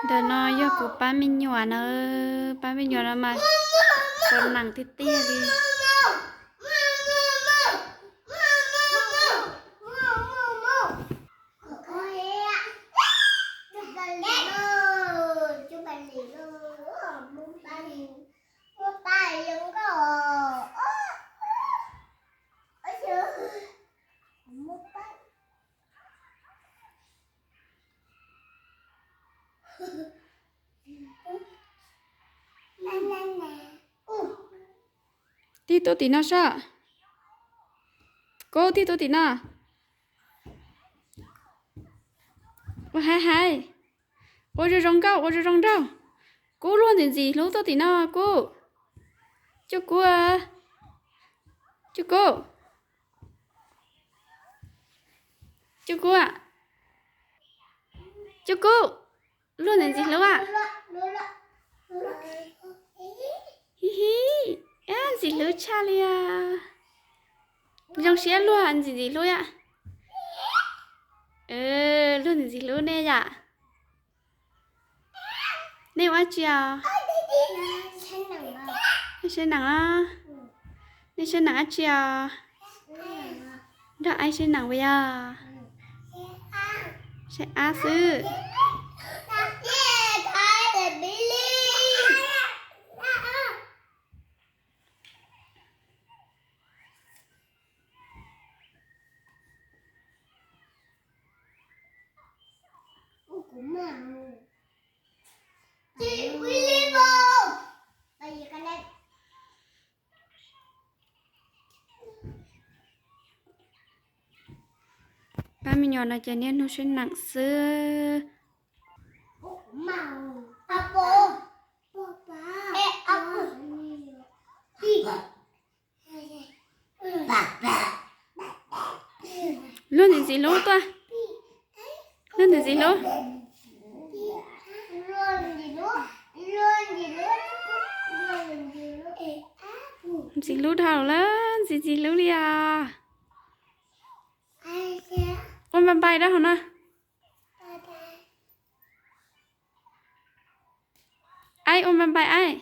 Ntawm no yog kuv pab me nyuam na, pab me nyuam no mas txaus nees tiag tiag li. Tig tuaj tim no soj. Kub, tig tuaj tim no. Ua hais hais. Ua zoo zoo nkauj, ua zoo zoo nraug. Kub, luag ntxim ntxim hlub tuaj tim no Kub. Coj Kub, Coj Kub, Coj Kub, Coj Kub. Luag ntxim ntxim hlub a. Hi hi, ntxim hlub tshaj li os. Zoo siab luag ntxim ntxim hlub yom. Luag ntxim ntxim hlub nej yom. Nej ua dab tsi os? Nej saib neem os. Nej saib neem dab tsi os? Nrog aib saib neem puas yog? Saib ab xwb. Pab me nyuam no ces niaj hnub saib neem xwb. Luag ntxim ntxim hlub tuaj. Luag ntxim ntxim hlub. Ntxim hlub dhau lawm, ntxim ntxim hlub li os. Ua npai npai rau hauv no. Aib, ua npai npai aib.